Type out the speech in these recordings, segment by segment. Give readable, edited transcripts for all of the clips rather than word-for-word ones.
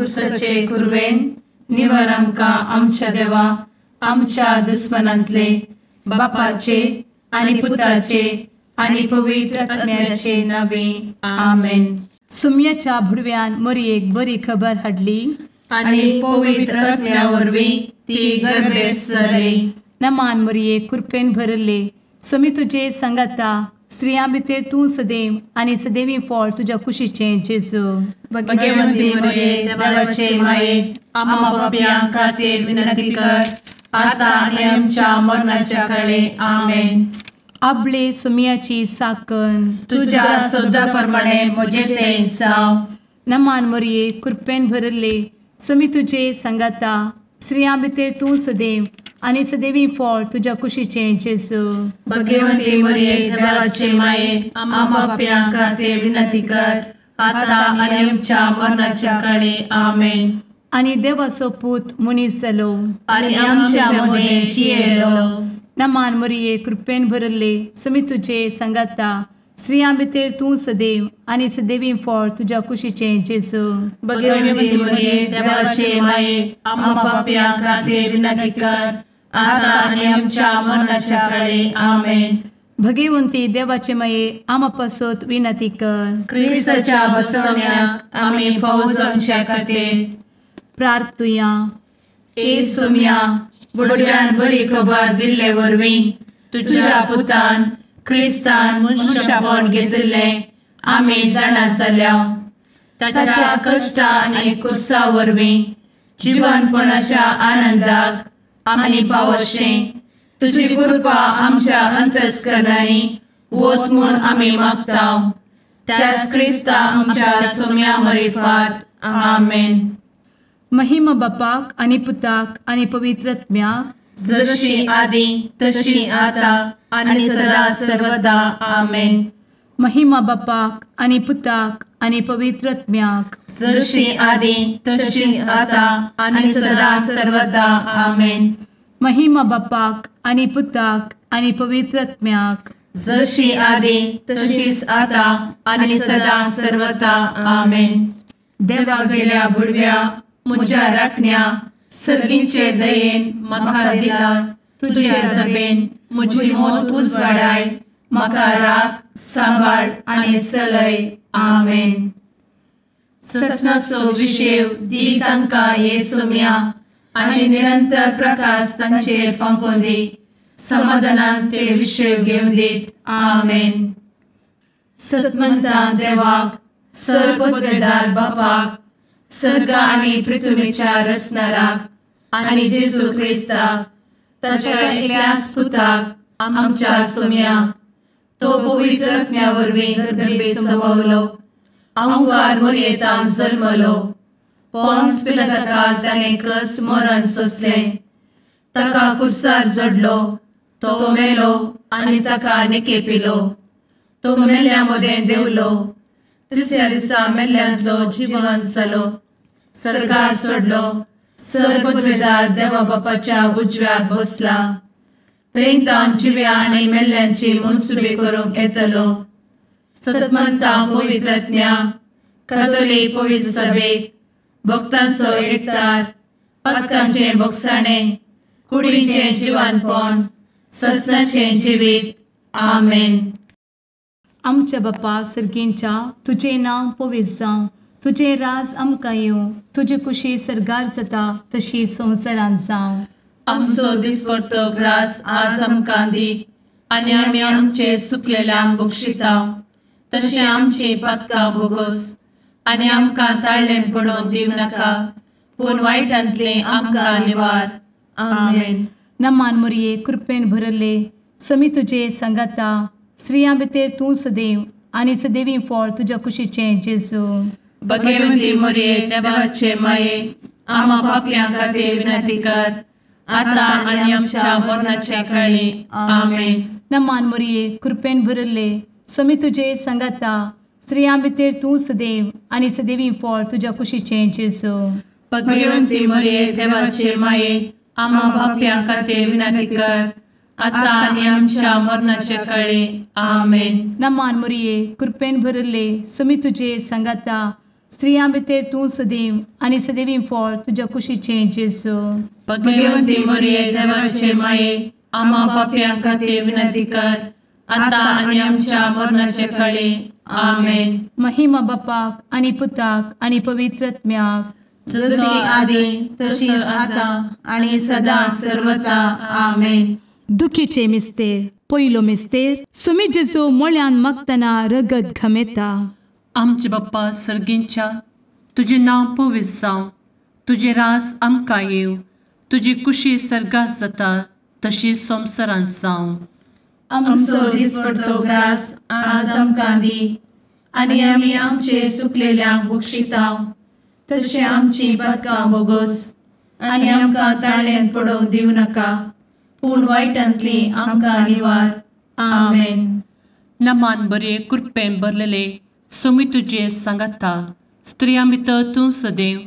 कुसाचे कुरवेन निवर आमकां आमच्या देवा आमच्या दुस्मनांतले बापाचे आनी पुताचे आनी पवित्र आत्म्याचे नावे आमेन. सुम्याच्या भुडव्यान मोरयेक बरी खबर हाडली आनी पवित्र आत्म्या वरवीं ती गर्भेस्त जाली. नमान मोरये, कृपेन भरले, स्वामी तुजे संगाता, स्त्रियां भितर तूं सदैव आनी सदैवी फळ तुज्या कुशीचें जेजू. भगवंती मोरये, देवाचे माये, आम्हा पापयां खातीर विनंती कर आता आनी आमच्या मरणाच्या काळे. आमेन. आपले सुम्याची साकन तुज्या सदा प्रमाणे म्हजें तें जावं. नमान मोरये, कृपेन भरले, स्वामी तुजे संगाता, स्त्रियां भितर तूं सदैव आनी सदैवी फळ तुज्या कुशीचें जेजू. भगवंती मोरये, देवाचे माये, आम्हा पापयां खातीर विनंती कर आता आनी आमच्या मरणाच्या काळे. आमेन. आनी देवाचो पूत मनीस जालो आनी आमच्या मदें जियेलो. नमान मोरये, कृपेन भरले, स्वामी तुजे संगाता, स्त्रियां भितर तूं सदैव आनी सदैवी फळ तुज्या कुशीचें जेजू. भगवंती मोरये, देवाचे माये, आम्हा पापयां खातीर विनंती कर आता आनी आमच्या मरणाच्या काळे. आमेन. भगवंती देवाचे माये, आम्हा पासत विनंती कर. क्रिस्ताच्या बसवण्याक आमी फावो जावच्या खातीर प्रार्थुया. ए सुम्या, बुडव्यान बरी खबर दिल्ले वरवीं तुज्या पुतान क्रिस्तान मनशापण घेतिल्लें आमी जाणा जाल्या. ताच्या कश्टा आनी कुसा वरवीं जिवनपणाच्या आनंदाक आमी पावशें तुजी कृपा आमच्या अंतस्करणांनी वत म्हूण आमी मागता. त्याच क्रिस्ता आमच्या सुम्या मरिफात. आमेन. महिमा बापाक आनी पुताक आनी पवित्र आत्म्याक, जशी आदी तशी आता आनी सदा सर्वदा. आमेन. महिमा बापाक आनी पुताक आनी पवित्र आत्म्याक, जशी आदी तशी आता आनी सदा सर्वदा. आमेन. महिमा बापाक आनी पुताक आनी पवित्र आत्म्याक, जशी आदी तशीच आता आनी सदा सर्वदा. आमेन. देवा गेल्या बुडव्या म्हज्या राखण्या सर्गींचे दयेन म्हाका दिला तुजे दबेन म्हजी मोत उजवाडाय, म्हाका राख सांबाळ आनी सलय. आमेन. ससनाचो विशेव दी तांकां हे सुम्या आनी निरंतर प्रकाश तांचेर फांकोवन दी, समाधानान ते विशेव घेवन दीत. आमेन. सतमंता देवाक, सर्वपदवेदार बापाक, सर्ग आनी पृथ्वीच्या रचणाराक आनी जेजू क्रिस्ताक ताच्या एकल्याच पुताक आमच्या सुम्याक, तो पवित्र आत्म्या वरवीं गर्भे संभवलो, अहंकार मोरयेतान जल्मलो, पोन्स पिलाताकाल ताणें कस मरण सोंसलें, ताका कुर्सार जडलो, तो मेलो आनी ताका निकेपिलो, तो मेल्ल्या मदें देंवलो, तिसऱ्या दिसा मेल्ल्यांतलो जिवन जालो, सर्गार सोडलो, सर्वपदवेदार देवा बापाच्या उजव्याक बसला, थंय तावन जिव्या आनी मेल्ल्यांची मनसुबी करूंक येतलो. सतमंता पवित्र आत्म्या, कातोलीक पवित्र सभेक, भक्तांचो एकतार, पातकांचें भोगसाणें, कुडीचें जिवानपण, ससनाचें जिवीत. आमेन. आमच्या बापा सर्गींच्या, तुजें नांव पवित्र जावं, तुजें राज आमकां येवं, तुजी कुशी सर्गार जाता तशी संवसारांत जावं. आमचो दिसपडतो ग्रास आज आमकां दी आनी आमी आमचे सुकलेल्यांक बक्षिता तशें आमची पातकां भोगोस आनी आमकां ताळ्ळें पडोवन दिवं नाका, पूण वायटांतलें आमकां निवार. आमेन. नमान मोरये, कृपेन भरले, स्वामी तुजे संगाता, स्त्रियां भितर तूं सदैव आनी सदैवी फळ तुज्या कुशीचें जेजू. भगवंती मोरये, देवाचे माये, आम्हा पापयां खातीर विनंती कर आता आनी आमच्या मरणाच्या काळी. आमेन. नमान मोरये, कृपेन भरले, स्वामी तुजे संगाता, स्त्रियां भितर तूं सदैव आनी सदैवी फळ तुज्या कुशीचें जेजू. भगवंती मोरये, देवाचे माये, आम्हा पापयां खातीर विनंती कर आता आनी आमच्या मरणाच्या काळी. आमेन. नमान मोरये, कृपेन भरले, स्वामी तुजे संगाता, स्त्रियां भितर तूं सदैव आनी सदैवी फळ तुज्या कुशीचें जेजू. भगवंती मरिये देवाचे माये, आम्हा पापयां खातीर विनंती कर, आतां आनी आमच्या मरणाचे कळे. आमेन. महिमा बापाक आनी पुताक आनी पवित्र आत्म्याक, जशी आदी तशीच आतां आनी सदां सर्वता. आमेन. दुखीचे मिस्तेर. पयलो मिस्तेर, सुमी जेजू मोळ्यान मागतना रगत घमेता. आमचे बाप्पा सर्गींच्या, तुजें नांव पवित्र जावं, तुजें रास आमकां येवं, तुजी कुशी सर्गात जाता तशी संवसारांत जावं. आमचो दिसपडतो ग्रास आज आमकां दी, आनी आमी आमचे सुकलेल्यांक बक्षिता तशें आमची पातकां बोगोस, आनी आमकां ताळ्यान पडोवंक दिवं नाका, पूण वायटांतली आमकां निवार. आमेन. नमान बरे कृपेन भरलेले सोमी तुजे सांगाता, स्त्रियां भितर तूं सदैव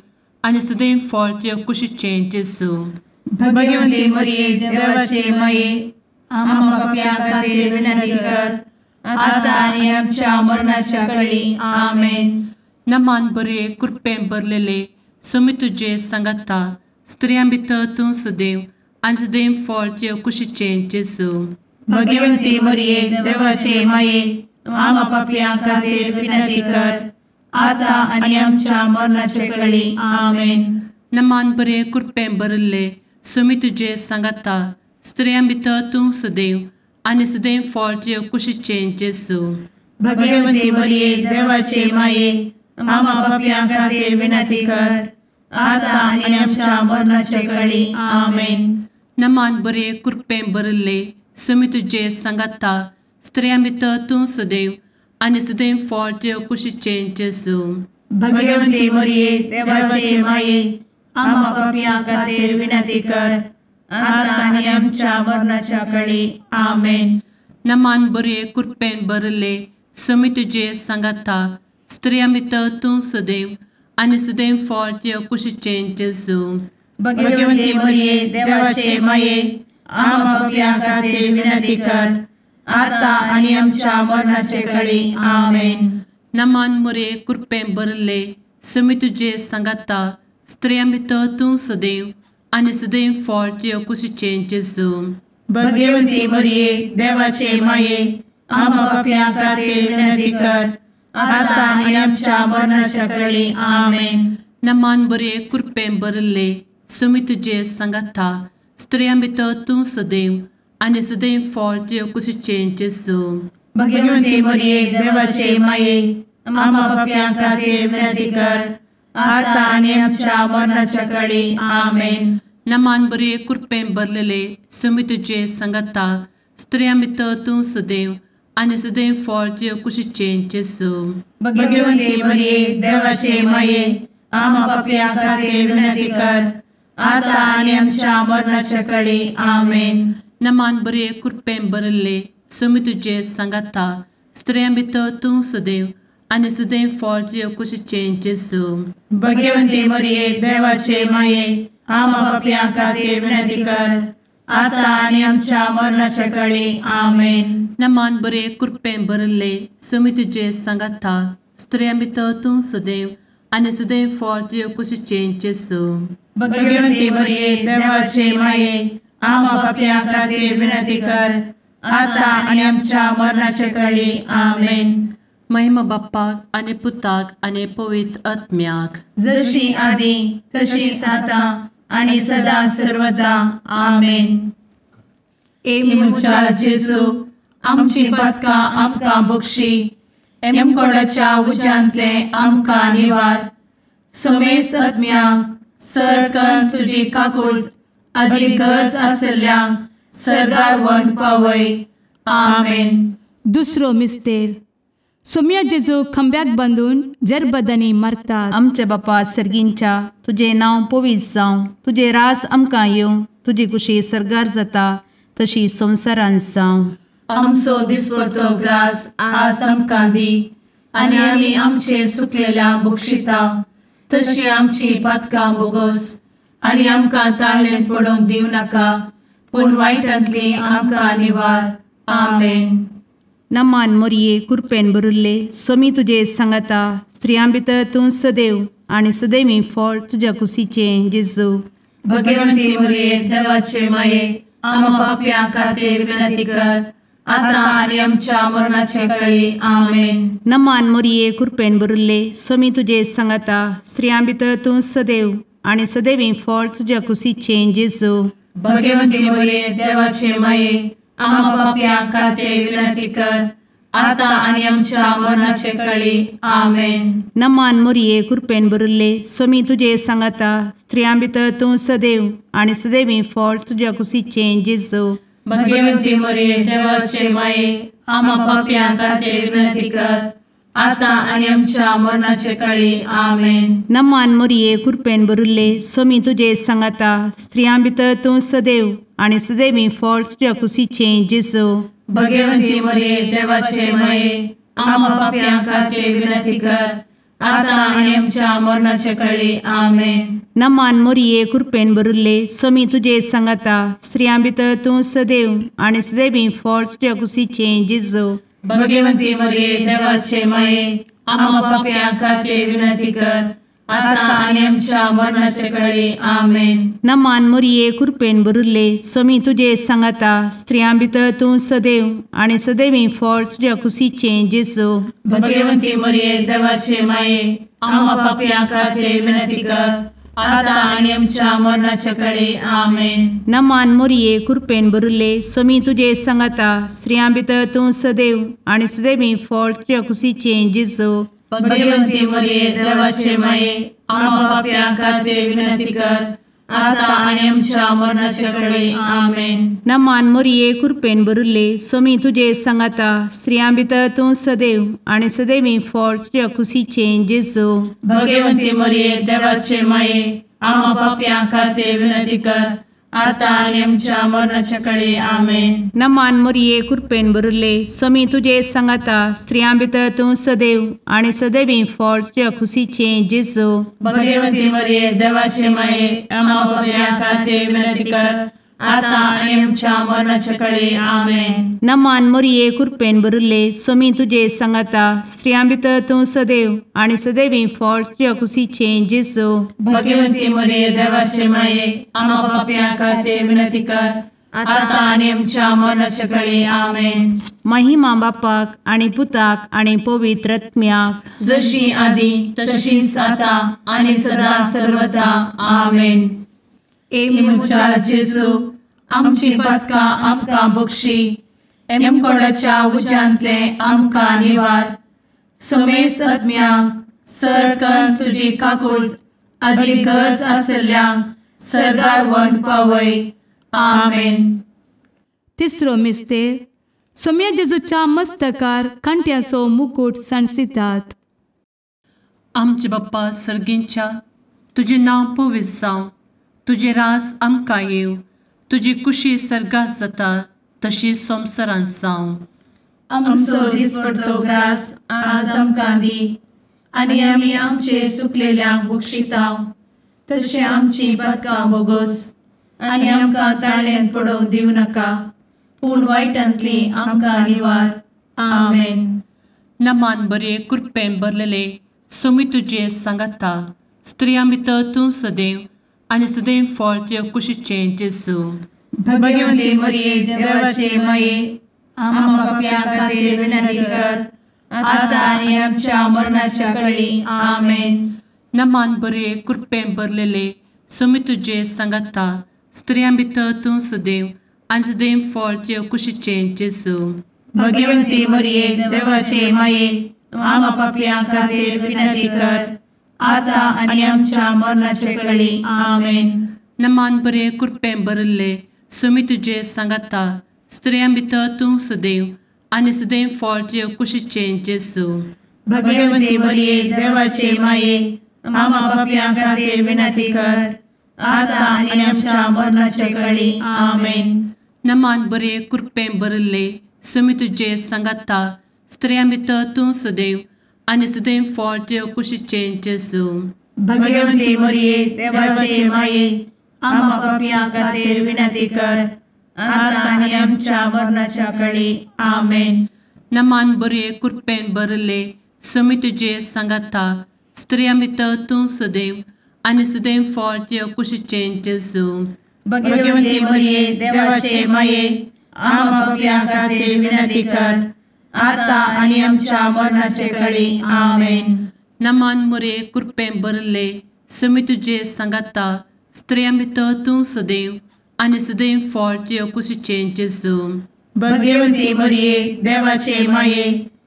आनी सदैव फळ तुज्या कुशीचें जेजू. भगवंती मरिये देवाचे माये, आम्हा पापयां खातीर विनंती कर, आतां आनी आमच्या मरणाच्या कळी. आमेन. नमान बरे कृपेन भरलेले सोमी तुजे सांगाता, स्त्रियां भितर तूं सदैव आनी सदैव फळ तुज्या कुशीचें जेजू. भगवंती मरिये देवाचे माये, आम्हा पापयां खातीर विनंती कर, आतां आनी आमच्या मरणाचे कळी. आमेन. नमान बरे कृपेन भरिल्ले सोमी तुजे सांगाता, स्त्रियां भितर तूं सदैव आनी सदैव फळ तुज्या कुशीचें जेजू. भगवंती मरिये देवाचे माये, आम्हा पापयां खातीर विनंती कर, आतां आनी आमच्या मरणाचे कळी. आमेन. नमान बरे कृपेन भरिल्ले सोमी तुजे सांगाता, स्त्रियां भितर तूं सदैव आनी सदैव फळ तुज्या कुशीचें जेजू. भगवंती मरिये देवाचे माये, आम्हा पापयां खातीर विनंती कर, आतां आनी आमच्या मरणाच्या कळी. आमेन. नमान बरे कृपेन भरिल्ले सोमी तुजे सांगाता, स्त्रियां भितर तूं सदैव आनी सदैव फळ तुज्या कुशीचें जेजू. भगवंती मरिये देवाचे माये, आम्हा पापयां खातीर विनंती कर, आतां आनी आमच्या मरणाचे कळी. आमेन. नमान मरिये कृपेन भरिल्ले सोमी तुजे सांगाता, स्त्रियां भितर तूं सदैव आनी सदैव फळ तुज्या कुशीचें जेजू. भगवंती मरिये देवाचे माये, आम्हा पापयां खातीर विनंती कर, आतां आनी आमच्या मरणाच्या कळी. आमेन. नमान बरे कृपेन भरिल्ले सोमी तुजे सांगाता, स्त्रियां भितर तूं सदैव आनी सदैव फळ तुज्या कुशीचें जेजू. भगवंती मरिये देवाचे माये, आम्हा पापयां खातीर विनंती कर, आतां आनी आमच्या मरणाच्या कळी. आमेन. नमान बरे कृपेन भरलेले सोमी तुजे सांगाता, स्त्रियां भितर तूं सदैव आनी सदैव फळ तुज्या कुशीचें जेजू. भगवंती मरिये देवाचे माये, आम्हा पापयां खातीर विनंती कर, आतां आनी आमच्या मरणाच्या कळी. आमेन. नमान बरे कृपेन भरिल्ले सोमी तुजे सांगाता, स्त्रियां भितर तूं सदैव आनी सदैव फळ तुज्या कुशीचें जेजू. भगवंती मरिये देवाचे माये, आम्हा पापयां खातीर विनंती कर, आतां आनी आमच्या मरणाच्या कळी. आमेन. नमान बरे कृपेन भरिल्ले सोमी तुजे सांगाता, स्त्रियां भितर तूं सदैव आनी सदैव फळ तुज्या कुशीचें जेजू. भगवंती मरिये देवाचे माये, आम्हा पापयां खातीर विनंती कर, आतां आनी आमच्या मरणाचे कळी. आमेन. महिमा बाप्पाक आनी पुताक आनी पवित्र आत्म्याक, जशी आदी तशीच आतां आनी सदां सर्वदा. आमेन. ए म्हज्या जेजू, आमची पातकां आमकां बक्षी, एमकोडाच्या उज्यांतले आमकां निवार, समेस्त आत्म्यांक सरकन तुजी काकूट आदी गरज आशिल्ल्यांक सर्गार व्हरून पावय. आमेन. दुसरो मिस्तेर, सोम्या जेजू खांब्याक बांदून जरबदांनी मारतात. आमच्या बापा सर्गींच्या, तुजें नांव पवित्र जावं, तुजें रास आमकां येवं, तुजी कुशी सर्गार जाता तशी संवसारांत जावं. आमचो दिसपडतो ग्रास आज आमकां दी, आनी आमी आमचे सुकलेल्या बक्षिता तशी आमची पातकां बोगोस, आनी आमकां ताळ्ळेन पडोवंक दिवं नाका, पूण वायटांतली आमकां निवार. आमेन. नमान मोरये कृपेन भरिल्ले सोमी तुजे सांगाता, स्त्रियां भितर तूं सदैव आनी सदैवी फळ तुज्या कुशीचें जेजू। भगवंती मरिये देवाचे माये आम्हा पाप्यां खातीर विनंती कर आता आनी आमच्या मरणाचे वेळी। आमेन। नमान मरिये कृपेन भरिल्ले स्वामी तुजे सांगाता स्त्रियां भितर तूं सदैव आनी सदैवी फळ तुज्या कुशीचें जेजू। भगवंती मरिये देवाचे माये आम्हा पाप्यां खातीर विनंती कर आता आनी आमच्या मरणाचे वेळी। आमेन। नमान मरिये कृपेन भरिल्ले स्वामी तुजे सांगाता स्त्रियां भितर तूं सदैव आनी सदैवी फळ तुज्या कुशीचें जेजू। भगवंती मरिये देवाचे माये आम्हा पाप्यां खातीर विनंती कर आता आनी आमच्या मरणाचे वेळी। आमेन। नमान मरिये कृपेन भरिल्ले स्वामी तुजे सांगाता स्त्रियां भितर तूं सदैव आनी सदैवी फळ तुज्या कुशीचें जेजू। भगवंती मरिये देवाचे माये आम्हा पाप्यां खातीर विनंती कर आता आनी आमच्या मरणाचे वेळी। आमेन। नमान मरिये कृपेन भरिल्ले स्वामी तुजे सांगाता स्त्रियां भितर तूं सदैव आनी सदैवी फळ तुज्या कुशीचें जेजू। भगवंती मरिये देवाचे माये आम्हा पाप्यां खातीर विनंती कर आता आनी आमच्या मरणाचे वेळी। आमेन। नमान मरिये कृपेन भरिल्ले स्वामी तुजे सांगाता स्त्रियां भितर तूं सदैव आनी सदैवी फळ तुज्या कुशीचें जेजू। भगवंती मरिये देवाचे माये आम्हा पाप्यां खातीर विनंती कर आता आनी आमच्या मरणाचे वेळी। आमेन। नमान मरिये कृपेन भरिल्ले स्वामी तुजे सांगाता स्त्रियां भितर तूं सदैव आनी सदैवी फळ तुज्या कुशीचें जेजू। भगवंती मरिये देवाचे माये आम्हा पाप्यां खातीर विनंती कर आता आनी आमच्या मरणाचे वेळी। आमेन। नमान मरिये कृपेन भरिल्ले स्वामी तुजे सांगाता स्त्रियां भितर तूं सदैव आनी सदैवी फळ तुज्या कुशीचें जेजू। भगवंती मरिये देवाचे माये आम्हा पाप्यां खातीर विनंती कर आता आनी आमच्या मरणाचे वेळी। आमेन। नमान मरिये कृपेन भरिल्ले स्वामी तुजे सांगाता स्त्रियां भितर तूं सदैव आनी सदैवी फळ तुज्या कुशीचें जेजू। भगवंती मरिये देवाचे माये आम्हा पाप्यां खातीर विनंती कर आता आनी आमच्या मरणाचे वेळी। आमेन। नमान मरिये कृपेन भरिल्ले स्वामी तुजे सांगाता स्त्रियां भितर तूं सदैव आनी सदैवी फळ तुज्या कुशीचें जेजू। भगवंती मरिये देवाचे माये आम्हा पाप्यां खातीर विनंती कर आता आनी आमच्या मरणाचे वेळी। आमेन। महिमा बापाक आनी पुताक आनी पवित्र आत्म्याक जशी आदी तशीच आता आनी सदा सर्वदा। आमेन। ए म्हज्या जेजू आमची पातकां आमकां बक्षी एमकोडाच्या उज्यांतले आमकां निवार समेस्त आत्म्यांक सरकन तुजी काकूट आदी गरज आशिल्ल्यांक सर्गार व्हरून पावय। आमेन। तिसरो मिस्तेर सोम्या जेजूच्या मस्तकार कांट्याचो मुकूट सांडसितात। आमचे बाप्पा सर्गींच्या तुजें नांव पवित्र जावं, तुजें राज आमकां येवं, तुजी कुशी सर्गात जाता तशी संवसारांत जावं। आमचो दिसपडतो ग्रास आज आमकां दी आनी आमी आमचे सुकलेल्यांक बक्षिता तशें आमची पातकां बोगोस आनी आमकां ताळ्यान पडोवंक दिवं नाका पूण वायटांतली आमकां निवार। आमेन। नमान बरे कृपेन भरलेले स्वामी तुजे सांगाता स्त्रियां भितर तूं सदैव आनी सदैव फळ तुज्या कुशीचें जेजू। भगवंती मरिये देवाचे माये आम्हा पाप्यां खातीर विनंती कर आता आनी आमच्या मरणाच्या वेळी। आमेन। नमान बरे कृपेन भरलेले स्वामी तुजे सांगाता स्त्रियां भितर तूं सदैव आनी सदैव फळ तुज्या कुशीचें जेजू। भगवंती मरिये देवाचे माये आम्हा पाप्यां खातीर विनंती कर आता आनी आमच्या मरणाचे वेळी। आमेन। नमान बरे कृपेन भरिल्ले स्वामी तुजे सांगाता स्त्रियां भितर तूं सदैव आनी सदैव फळ तुज्या कुशीचें जेजू। भगवंती मरिये देवाचे माये आम्हा पाप्यां खातीर विनंती कर आता आनी आमच्या मरणाचे वेळी। आमेन। नमान बरे कृपेन भरिल्ले स्वामी तुजे सांगाता स्त्रियां भितर तूं सदैव आनी सदैव फळ तुज्या कुशीचें जेजू। भगवंती मरिये देवाचे माये आम्हा पाप्यां खातीर विनंती कर आता आनी आमच्या मरणाच्या वेळी। आमेन। नमान बरे कृपेन भरिल्ले समी तुजे सांगाता, स्त्रियां भितर तूं सदैव आनी सदैव फळ तुज्या कुशीचें जेजू। भगवती मरिये देवाचे माये, आम्हा पाप्यां खातीर विनंती कर, आता आनी आमच्या मरणाचे कळी। आमेन। नमान मोरये, कृपेन भरिल्ले, समी तुजे सांगाता, स्त्रियां भितर तूं सदैव आनी सदैव फळ तुज्या कुशीचें जेजू। भगवती मरिये देवाचे माये,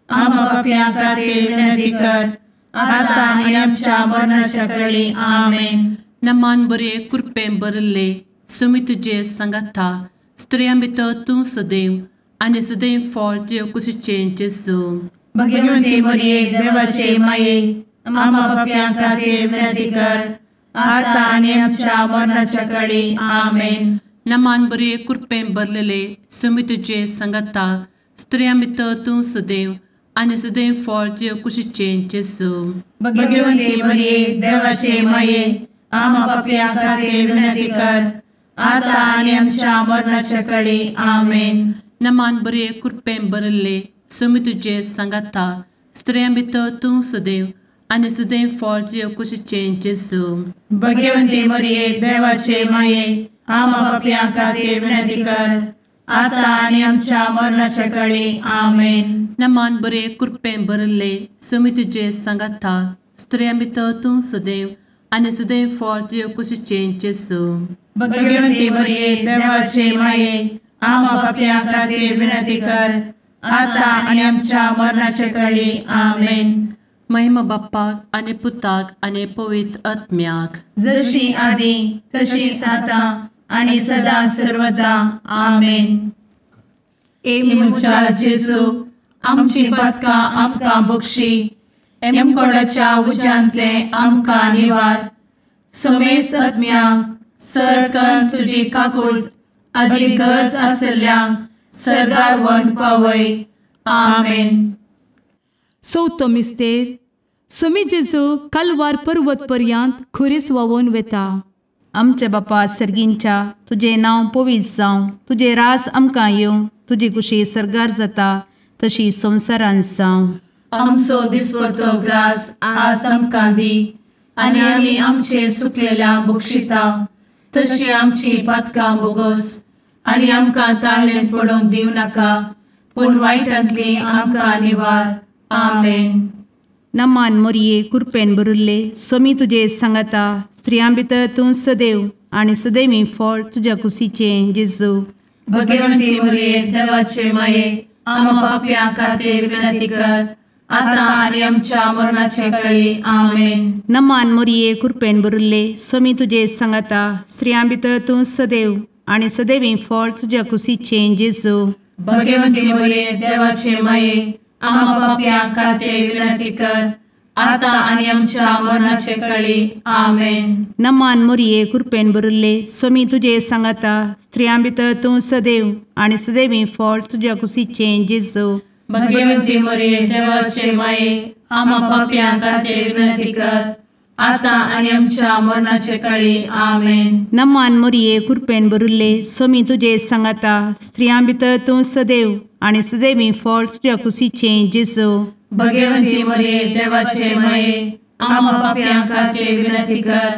आम्हा पाप्यां खातीर विनंती कर, आता आनी आमच्या मरणाच्या कळी। आमेन। नमान बरे, कृपेन भरिल्ले, समी तुजे सांगाता, स्त्रियां भितर तूं सदैव आनी सदैव फळ तुज्या कुशीचें जेजू। भगवती मरिये देवाचे माये, आम्हा पाप्यां खातीर विनंती कर, आता आनी आमच्या मरणाच्या कळी। आमेन। नमान बरे, कृपेन भरलेले, समी तुजे सांगाता, स्त्रियां भितर तूं सदैव आनी सदैव फळ तुज्या कुशीचें जेजू। भगवती मरिये देवाचे माये, आम्हा पाप्यां खातीर विनंती कर, आता आनी आमच्या मरणाच्या कळी। आमेन। नमान बरे, कृपेन भरिल्ले, समी तुजे सांगाता, स्त्रियां भितर तूं सदैव आनी सदैव फळ तुज्या कुशीचें जेजू। भगवती मरिये देवाचे माये, आम्हा पाप्यां खातीर विनंती कर, आता आनी आमच्या मरणाच्या कळी। आमेन। नमान बरे, कृपेन भरिल्ले, समी तुजे सांगाता, स्त्रियां भितर तूं सदैव आनी सदैव फळ तुज्या कुशीचें जेजू। भगवती मरिये देवाचे माये, आम्हा पाप्यां खातीर विनंती कर, आता आनी आमच्या मरणाच्या कळी। आमेन। महिमा बाप्पाक आनी पुताक आनी पवित्र आत्म्याक, जशी आदी तशीच आता आनी सदा सर्वदा। आमेन। ए म्हज्या जेजू, आमची पातकां आमकां बक्षी, एमकोडाच्या उज्यांतले आमकां निवार, समेस्त आत्म्यांक सरकन तुजी काकूट आदी गरज आसल्ल्यांक सर्गार व्हरून पावय। आमेन। चवथो मिस्तेर, स्वामी जेजू कालवार पर्वत पर्यंत खुरीस व्हांवून वेता। आमच्या बापा सर्गींच्या, तुजें नांव पवित्र जावं, तुजें राज आमकां येवं, तुजी कुशी सर्गार जाता तशी संवसारांत जावं। आमचो दिसपडतो ग्रास आज आमकां दी, आनी आमी आमचे सुकलेल्या बक्षिता तशी आमची पातकां बोगोस, आनी आमकां ताळेन पडोवंक दिवं नाका, पूण वायटांतली आमकां निवार। आमेन। नमान मोरये, कृपेन भरिल्ले, स्वामी तुजे सांगाता, स्त्रियां भितर तूं सदैव आनी सदैवी फळ तुज्या कुशीचें जेजू। भगवती मरिये देवाचे माये, आम्हा पाप्यां खातीर विनंती कर, आता आनी आमच्या मरणाचे कळी। आमेन। नमान मोरये, कृपेन भरिल्ले, स्वामी तुजे सांगाता, स्त्रियां भितर तूं सदैव आनी सदैवी फळ तुज्या कुशीचें जेजू। भगवती मरिये देवाचे माये, आम्हा पाप्यां खातीर विनंती कर, आता आनी आमच्या मरणाचे कळी। आमेन। नमान मोरये, कृपेन भरिल्ले, स्वामी तुजे सांगाता, स्त्रियां भितर तूं सदैव आनी सदैवी फळ तुज्या कुशीचें जेजू। भगवती मरिये देवाचे माये, आम्हा पाप्यां खातीर विनंती कर, आता आनी आमच्या मरणाचे कळी। आमेन। नमान मोरये, कृपेन भरिल्ले, स्वामी तुजे सांगाता, स्त्रियां भितर तूं सदैव आनी सदैवी फळ तुज्या कुशीचें जेजू। भगवती मरिये देवाचे माये, आम्हा पाप्यां खातीर विनंती कर,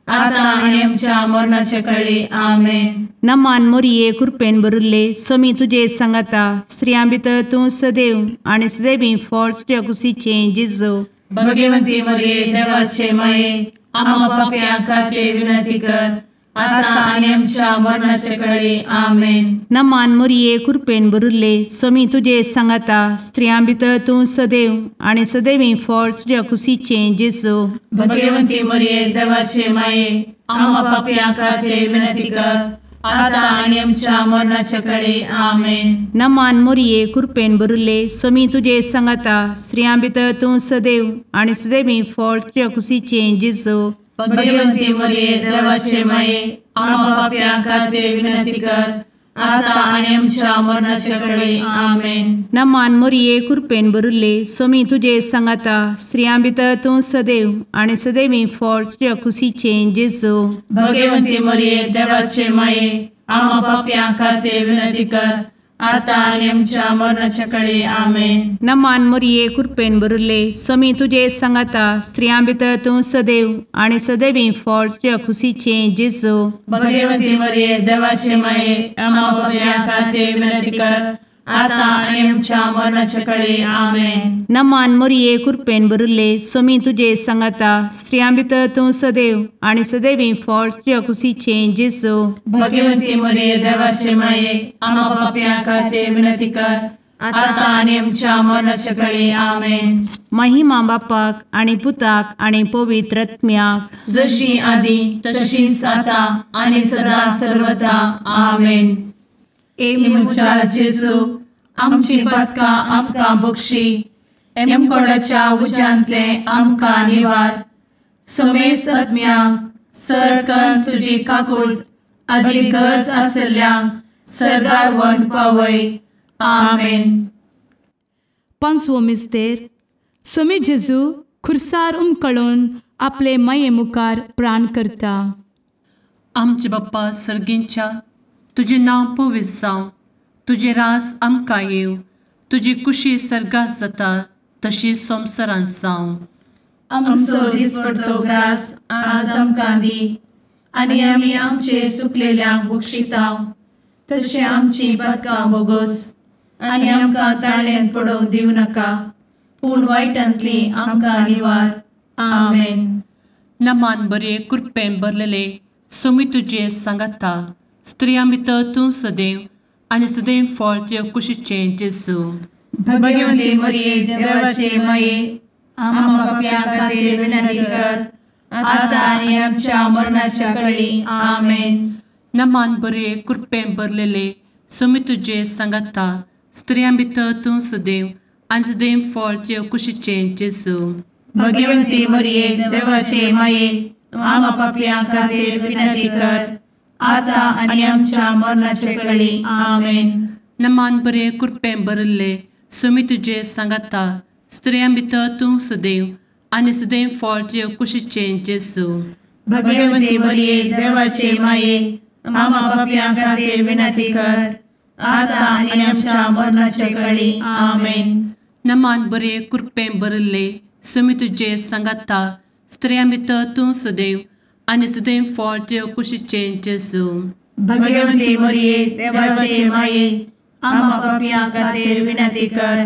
आता आनी आमच्या मरणाचे कळी। आमेन। नमान मोरये, कृपेन भरिल्ले, स्वामी तुजे सांगाता, स्त्रियां भितर तूं सदैव आनी सदैवी फळ तुज्या कुशीचें जेजू। भगवती मरिये देवाचे माये, आम्हा पाप्यां खातीर विनंती कर, आता आनी आमच्या मरणाचे कळी। आमेन। नमान मोरये, कृपेन भरिल्ले, स्वामी तुजे सांगाता, स्त्रियां भितर तूं सदैव आनी सदैवी फळ तुज्या कुशीचें जेजू। भगवती मरिये देवाचे माये, आम्हा पाप्यां खातीर विनंती कर, आता आनी आमच्या मरणाचे कळी। आमेन। नमान मोरये, कृपेन भरिल्ले, स्वामी तुजे सांगाता, स्त्रियां भितर तूं सदैव आनी सदैवी फळ तुज्या कुशीचें जेजू। भगवती मरिये देवाचे माये, आम्हा पाप्यां खातीर विनंती कर, आता आनी आमच्या मरणाचे कळी। आमेन। नमान मोरये, कृपेन भरिल्ले, स्वामी तुजे सांगाता, स्त्रियां भितर तूं सदैव आनी सदैवी फळ तुज्या कुशीचें जेजू। भगवती मरिये देवाचे माये, आम्हा पाप्यां खातीर विनंती कर, आतां आनी आमच्या मरणाच्या कडे आमेन. नमान मोरये कृपेन भरिल्ले स्वामी तुजे सांगाता स्त्रियां भितर तूं सदैव आनी सदैवी फळ तुज्या खुशीचें जेजू. भगवती मरिये देवाचे माये आम्हा पाप्यां खातीर विनंती कर आतां आनी आमच्या मरणाच्या कडे आमेन. नमान मोरये कृपेन भरिल्ले स्वामी तुजे सांगाता स्त्रियां भितर तूं सदैव आनी सदैवी फळ तुज्या खुशीचें जेजू. भगवती मरिये देवाचे माये आम्हा पाप्यां खातीर विनंती कर आतां आनी आमच्या मरणाच्या कडे आमेन. महिमा बापाक आनी पुताक आनी पवित्र आत्म्याक जशी आदी तशीच आतां आनी सदा सर्वदा आमेन. ए म्हज्या जेजू आमची पातकां आमकां बक्षी एमकोडाच्या उज्यांतले आमकां निवार समेस्त आत्म्यांक सरकन तुजी काकूट आदी गरज आसल्ल्यांक सरगार वन पावय आमेन. पांचवो मिस्तेर स्वामी जेजू खुर्सार उमकळून आपले माये मुखार प्राण करता. आमचे बाप्पा सर्गींच्या तुजें नांव पवित्र जावं, तुजें राज आमकां येवं, तुजी कुशी सर्गात जाता तशी संवसारांत जावं. आमचो दिसपडतो ग्रास आज आमकां दी आनी आमी आमचे चुकलेल्यांक बक्षितांव तशें आमची पातकां बोगोस आनी आमकां ताळ्यांत पडोवंक दिवं नाका पूण वायटांतली आमकां निवार आमेन. नमान बरे कृपेन भरलेले स्वामी तुजे सांगाता स्त्रियां भितर तूं सदैव आनी सदैव फळ तुज्या कुशीचें जेजू. भगवती मरिये देवाचे माये आम्हा पाप्यां खातीर विनंती कर आतां आनी आमच्या मरणाच्या कडे आमेन. नमान बरे कृपेन भरलेले स्वामी तुजे सांगाता स्त्रियां भितर तूं सदैव आनी सदैव फळ तुज्या कुशीचें जेजू. भगवती मरिये देवाचे माये आम्हा पाप्यां खातीर विनंती कर आतां आनी आमच्या मरणाचे कडे आमेन. नमान बरे कृपेन भरिल्ले स्वामी तुजे सांगाता स्त्रियां भितर तूं सदैव आनी सदैव फळ तुज्या कुशीचें जेजू. भगवती मरिये देवाचे माये आम्हा पाप्यां खातीर विनंती कर आतां आनी आमच्या मरणाचे कडे आमेन. नमान बरे कृपेन भरिल्ले स्वामी तुजे सांगाता स्त्रियां भितर तूं सदैव आनी सदैव फळ तुज्या कुशीचें जेजू. भगवती मरिये देवाचे माये आम्हा पाप्यां खातीर विनंती कर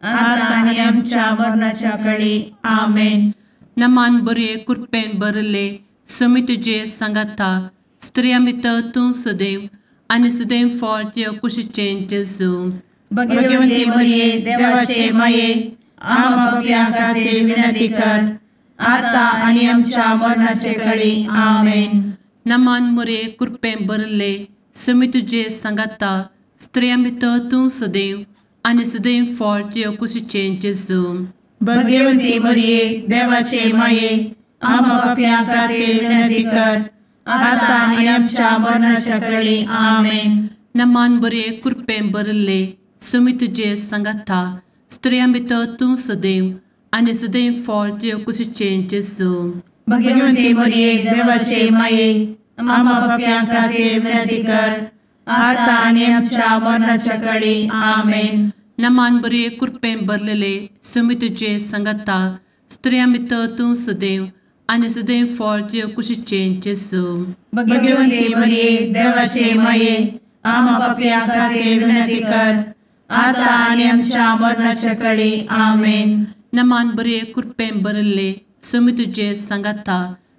आतां आनी आमच्या मरणाच्या कडे आमेन. नमान बरे कृपेन भरिल्ले स्वामी तुजे सांगाता स्त्रियां भितर तूं सदैव आनी सदैव फळ तुज्या कुशीचें जेजू. भगवती मरिये देवाचे माये आम्हा पाप्यां खातीर विनंती कर आतां आनी आमच्या मरणाचे कडे आमेन. नमान मरिये कृपेन भरिल्ले स्वामी तुजे सांगाता स्त्रियां भितर तूं सदैव आनी सदैव फळ तुज्या कुशीचें जेजू. भगवती मरिये देवाचे माये आम्हा पाप्यां खातीर विनंती कर आतां आनी आमच्या मरणाच्या कडे आमेन. नमान बरे कृपेन भरिल्ले स्वामी तुजे सांगाता स्त्रियां भितर तूं सदैव आनी सदैव फळ तुज्या कुशीचें जेजू. भगवती मरिये देवाचे माये आम्हा पाप्यां खातीर विनंती कर आतां आनी आमच्या मरणाच्या कडे आमेन. नमान बरे कृपेन भरलेले स्वामी तुजे सांगाता स्त्रियां भितर तूं सदैव आनी सदैव फळ तुज्या कुशीचें जेजू. भगवती मरिये देवाचे माये आम्हा पाप्यां खातीर विनंती कर आतां आनी आमच्या मरणाच्या कडे आमेन. नमान बरे कृपेन भरिल्ले स्वामी तुजे सांगाता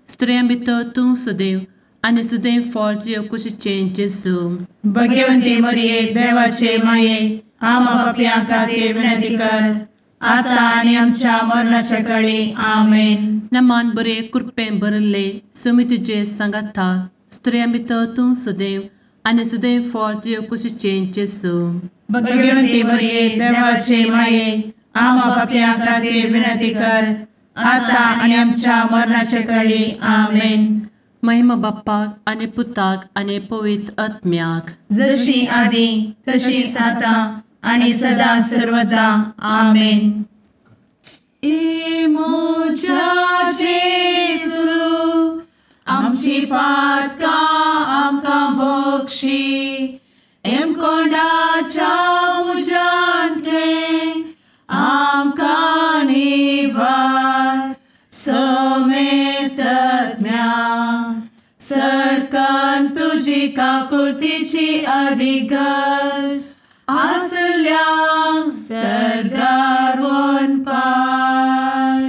स्त्रियां भितर तूं सदैव आनी सदैव फळ तुज्या कुशीचें जेजू. भगवती मरिये देवाचे माये आम्हा पाप्यां खातीर विनंती कर आतां आनी आमच्या मरणाच्या कडे आमेन. नमान बरे कृपेन भरिल्ले स्वामी तुजे सांगाता स्त्रियां भितर तूं सदैव आनी सदैव फळ तुज्या कुशीचें जेजू. भगवती मरिये देवाचे माये आम्हा पाप्यां खातीर विनंती कर आतां आनी आमच्या मरणाच्या कडे आमेन. महिमा बाप्पाक आनी पुताक आनी पवित्र आत्म्याक जशी आदी तशीच आतां आनी सदा सर्वदा आमेन. ए म्हज्या जेजू आमची पातकां आमकां बक्षी एमकोंडाच्या इगर्ज आसल्यांक सर्गार वनपाय.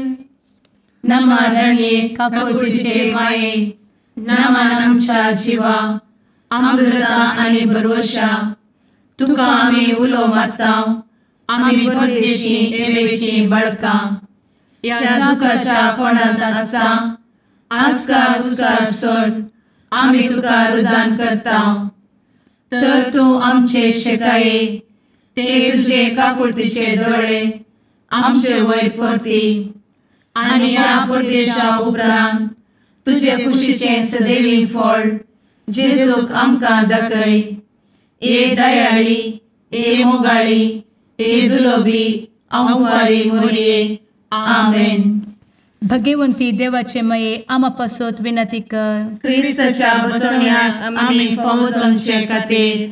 नमा रणये काकुळतीचे माये, नमन आमच्या जिवा, अमृता आनी भरवशा, तुका आमी उलो मारता, आमी परदेशी एवेची बाळकां, ह्या दुखाच्या कोणांत आसता आस्कार उस्कार सोड आमी तुका रुदान करता. तर तूं आमचे शेकाये ते तुजे काकुळतीचे दोळे आमचे वयर परती आनी ह्या परदेशा उपरांत तुजे कुशीचें सदैवी फळ जेजूक आमकां दाखय. ए दयाळी, ए मोगाळी, ए दुलोबी अंवारी मोरये. आमेन. भगवंती देवाचे मये आमा पासत विनंती कर. क्रिस्ताच्या बसवण्याक आमी फावो जावचे खातीर.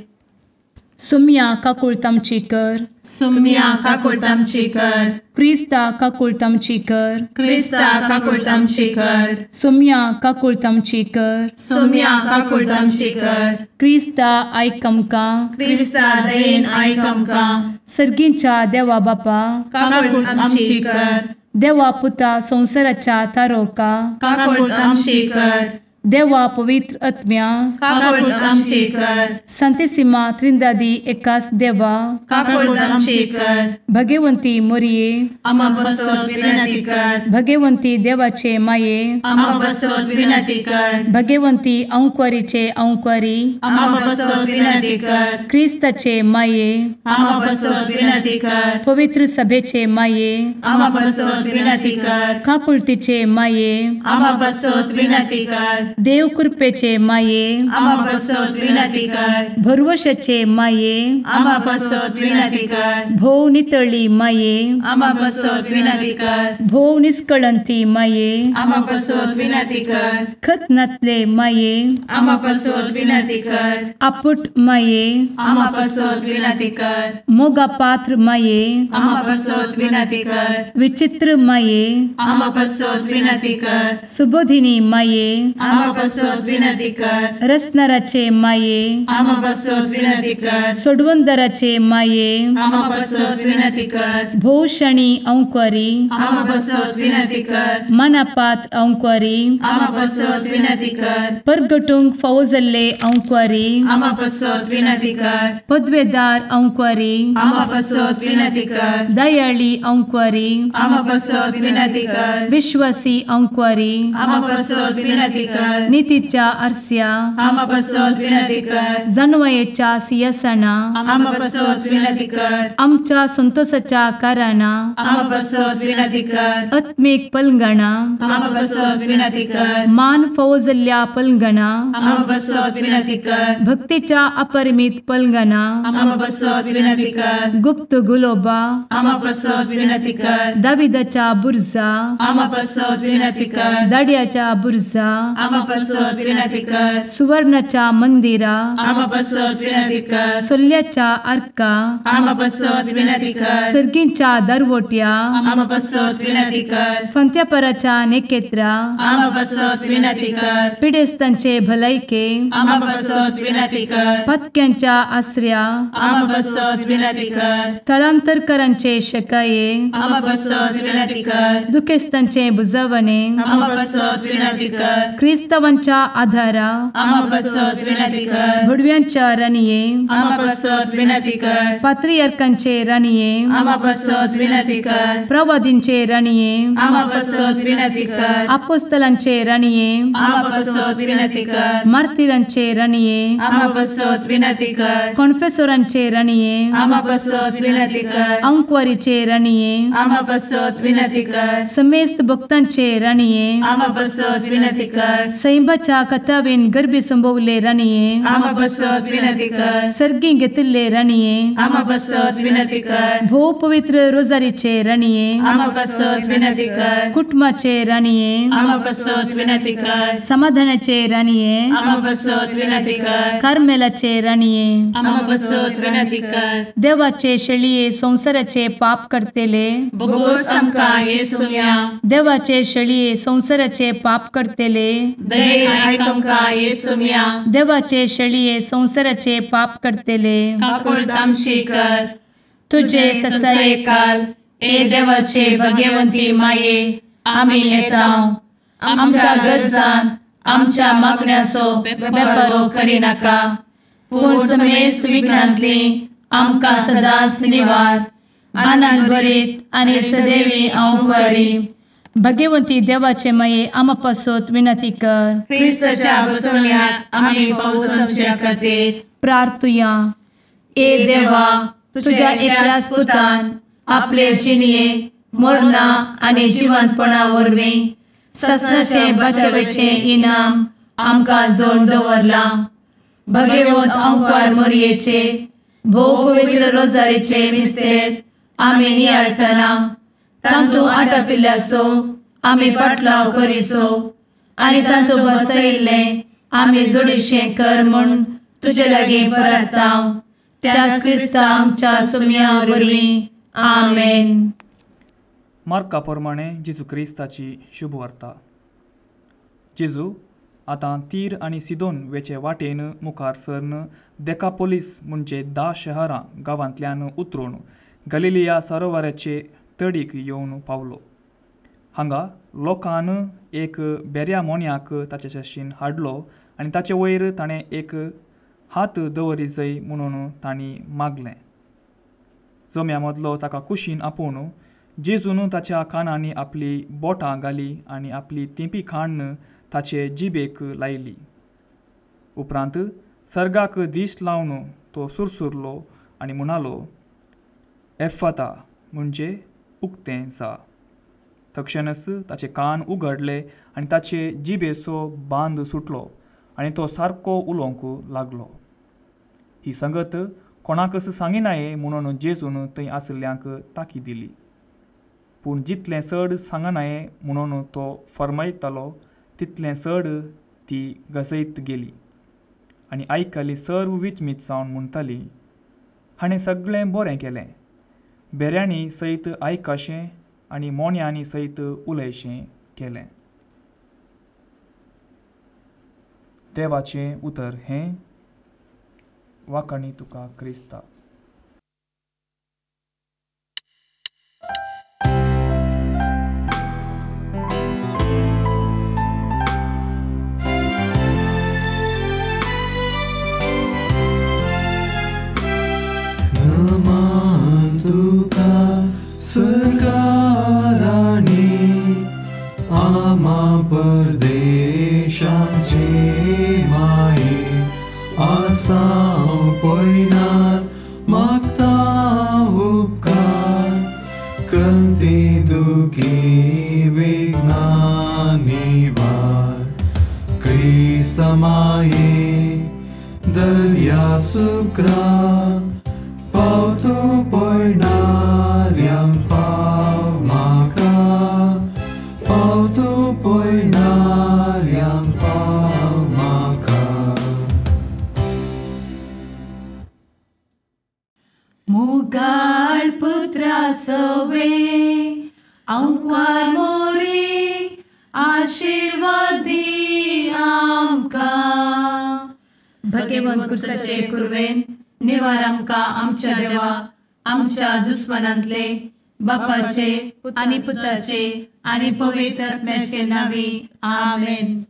सुम्या काकुळट आमची कर. सुम्या काकुळट आमची कर. क्रिस्ता काकुळट आमची कर. क्रिस्ता काकुळट आमची कर. सुम्या काकुळट आमची कर. सुम्या काकुळट आमची कर. क्रिस्ता आयक आमकां. क्रिस्ता दयेन आयक आमकां. सर्गींच्या देवा बापा काकुळट आमची कर. देवा पुता संवसाराच्या तारोका काकुळट आमची कर. देवा पवित्र आत्म्या काकुळट आमची कर. संतेसिमा त्रिंदादी एकास देवा काकुळट आमची कर. भगवंती मोरये आमा पासत विनंती कर. भगवंती देवाचे माये आमा पासत विनंती कर. भगवंती अंकुरीचे अंकुरी आमा पासत विनंती कर. क्रिस्ताचे माये आमा पासत विनंती कर. पवित्र सभेचे माये आमा पासत विनंती कर. काकुळतीचे माये आमा पासत विनंती कर. देव कृपेचे माये आमा पासत विनंती कर. भरवशाचे माये आमा पासत विनंती कर. भोव नितळी माये आमा पासत विनंती कर. भोव निष्कळंती माये आमा पासत विनंती कर. खत नातले माये आमा पासत विनंती कर. आपुट माये आमा पासत विनंती कर. मोगा पात्र माये आमा पासत विनंती कर. विचित्र माये आमा पासत विनंती कर. सुबोधिनी माये आमा पासत विनंती कर. रसनाराचे माये आमा पासत विनंती कर. सोडवंदराचे माये आमा पासत विनंती कर. भोवशणी अंकुरी आमा पासत विनंती कर. मनापात्र अंकुरी आमा पासत विनंती कर. परगटूंक फावो जाल्ले अंकुरी आमा पासत विनंती कर. पदवेदार अंकुरी आमा पासत विनंती कर. दयाळी अंकुरी आमा पासत विनंती कर. विश्वासी अंकुरी आमा पासत विनंती कर. नितीच्या आरस्या आमा पासत विनंती कर. जानवयेच्या सिंहासना आमा पासत विनंती कर. आमच्या संतोषाच्या कारणा आमा पासत विनंती कर. आत्मीक पलंगणा आमा पासत विनंती कर. मान फावो जाल्ल्या पलंगणा आमा पासत विनंती कर. भक्तीच्या अपरिमित पलंगणा आमा पासत विनंती कर. गुप्त गुलोबा आमा पासत विनंती कर. दाविदाच्या बुर्जा आमा पासत विनंती कर. दाड्याच्या बुर्जा आमा पासत विनंती कर. सुवर्णाच्या मंदिरा आमा पासत विनंती कर. सोल्ल्याच्या आर्का आमा पासत विनंती कर. सर्गींच्या दरवट्या आमा पासत विनंती कर. फंत्यापराच्या नेकेत्रा आमा पासत विनंती कर. पिडेस्तांचे भलायके आमा पासत विनंती कर. पत्क्यांच्या आसऱ्या आमा पासत विनंती कर. थळांतरकरांचे शकाये आमा पासत विनंती कर. दुखेस्तांचे बुजवणे आमा पासत विनंती कर. क्रिस्तावांच्या आधारा आमा पासत विनंती कर. भुडव्यांच्या राणये आमा पासत विनंती कर. पात्रियार्कांचे राणये आमा पासत विनंती कर. प्रवादींचे राणये आमा पासत विनंती कर. आपोस्तलांचे राणये आमा पासत विनंती कर. मार्तिरांचे राणये आमा पासत विनंती कर. कॉन्फेसोरांचे राणये आमा पासत विनंती कर. अंकुवारीचे राणये आमा पासत विनंती कर. समेस्त भक्तांचे राणये आमा पासत विनंती कर. सैंबाच्या कथावेन गर्भी संभवले राणये आमा पासत विनंती कर. सर्गी घेतिल्ले राणये आमा पासत विनंती कर. भोव पवित्र रोजारीचे राणये आमा पासत विनंती कर. कुटुंबाचे राणये आमा पासत विनंती कर. समाधानाचे राणये आमा पासत विनंती कर. कार्मेलाचे राणये आमा पासत विनंती कर. देवाचे शेळये संवसाराचे पाप करतेले बोगोस आमकां येसुम्या देवाचे शेळये संवसाराचे पाप करतेले दयेन आयक आमकां येसुम्या। देवाचे शेळये संवसाराचे पाप करतले काकुळट आमची कर। तुजे ससायेकाल ए देवाचे भगवंती माये आमी येता आमच्या गरजान आमच्या मागण्याचो बेपर्वो करिनाका पूण समेस्त विघ्नांतली आमकां सदांच निवार। आनंद भरीत आनी सदैवी अंकुरी भगवंती देवाचे माये आमा पासत विनंती कर। क्रिस्ताच्या बसवण्याक आमी पावसाच्या खातीर प्रार्थुया। ए देवा तुझ्या एकल्याच पुतान आपले जिणये मरणा आनी जिवंतपणा वरवीं ससनाचे बचावेचे इनाम आमकां जोडून दवरलां। भगवंत अंकार मोरयेचे भोव पवित्र रोजारीचे मिस्तेर आमी नियाळटना तांतू आटापिल्ल्याचो आमी पाटलाव करिसो आनी तांतू बसयिल्लें आमी जोडीशें कर म्हूण तुजे लागीं परता त्याच क्रिस्ता आमच्या सुम्या वरवीं आमेन। मार्का प्रमाणे जेजू क्रिस्ताची शुभवार्ता। जेजू आतां तीर आनी सिदोन वेचे वाटेन मुखार सरन देकापोलीस म्हणजे 10 शहरां गांवांतल्यान उतरून गलिलिया सरोवराचे तडीक येवन पावलो। हांगा लोकान एक बेऱ्या मोन्याक ताचे शशीन हाडलो आनी ताचे वयर ताणें एक हात दवरी जाय म्हणून तांणी मागलें। जम्या मदलो ताका कुशीन आपोवन जेजून ताच्या कानांनी आपली बोटां घाली आनी आपली तेंपी खाण ताचे जिबेक लायली। उपरांत सर्गाक दीस लावन तो सुरसुरलो आनी म्हणालो, एफ्फाता म्हणजे उक्तें जा। तक्षणच ताचे कान उगडले आनी ताचे जिबेचो बांद सुटलो आनी तो सारको उलोवंक लागलो। ही संगत कोणाकच सांगिनाये म्हणून जेजून थंय आशिल्ल्यांक ताकी दिली। पूण जितलें चड सांगनाये म्हणून तो फर्मायतालो तितलें चड ती गजयत गेली आनी आयकली सर्व विचमीत जावन म्हणटाली, हाणें सगळें बरें केलें, बेऱ्यांनी सयत आयकाशें आनी मोन्यांनी सयत उलयशें केलें। देवाचें उतर हें वाखाणी तुका क्रिस्ता। नमन तुका सर्गाराणी आमा परदेशाचे माये आसाव पयनार मागता उपकार कंती दुखी विघ्ना निवार क्रिस्त माये दर्या सुक्रा पावतो पयणाऱ्यांक पाव म्हाका पावतो पयणाऱ्यांक पाव म्हाका। मुगाळ पुत्रा सवे अंकुर मोरी आशीर्वाद दी आमकां। भगवंत कुर्साचे कुर्वेन निवार आमकां आमच्या देवा आमच्या दुस्मनांतले बापाचे आनी पुताचे आनी पवित्र आत्म्याचे नांवी आमेन।